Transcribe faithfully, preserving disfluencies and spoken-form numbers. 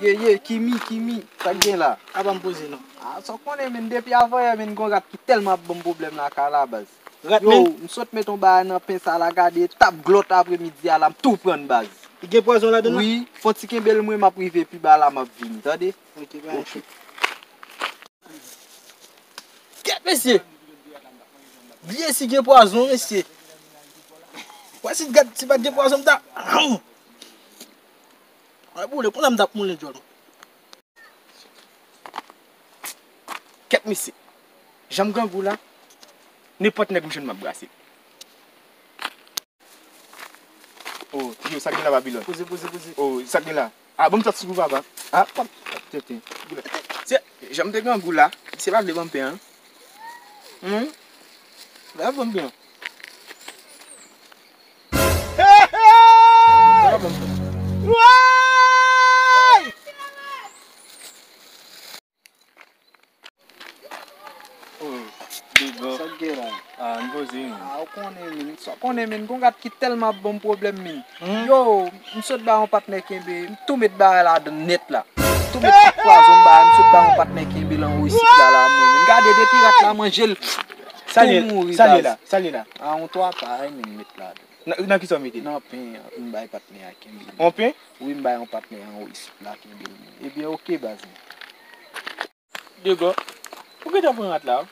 Ye, ye, Kimi, Kimi, sa k gen la? Apa m poze non. Ah, sa w konnen, men, depi avanyè, men, gon rat ki tèlman ap ban m pwoblèm lakay la, baz. Rat, yo, men? M sot met yon bagay nan pen sa la, gade, tap glòt apremidi a la, m tou pran, baz. Li gen pwazon ladan l? Wi, fò ti kenbe l, mwen, m ap rive pi ba la, m ap vini, tande? Ok, pa gen chòk. Kèt, mesye! Bliye si gen pwazon, mesye. Wè si gad, si pa t gen pwazon, m ta. Ay, boule, konsa m t ap moulen djòl. Kèt, mesye. Jan m grangou la, nenpòt nèg m jwenn m ap brase. Oh, yo, sa k gen la, Babilòn? Poze, poze, poze. Oh, sa k gen la? Ah, ban m tòt sou ou, papa. Ah, pap, tete. Se, jan m te grangou la, se pa vle ban m pen an. Hmm? La ban m pen an. Hey, hey! La ban m pen an. Woy! Oh, big up. Sa k gen la? Ah, ann poze, men. Ah, ou konnen, men. Sa w konnen, men. Gon rat ki tèlman ap ban m pwoblèm, men. Hmm? Yo, m sot ba yon patnè kenbe, m tou met bagay ladan nèt la. M tou met tout pwazon m ba, m sot ba yon patnè kenbe l anwo isit la, la, mwen, men. Gade, depi rat la manje l, tou mouri, baz. Sa l ye la? Sa l ye la? Ah, yon twa pa, men, m met ladan. Nan, nan kisa w mete l? Nan pen, m bay patnè a kenbe l. Yon pen? Wi, m bay yon patnè anwo isit la kenbe l. Ebyen, oke, baz mwen. Degò, ou gentan pran rat la, wi.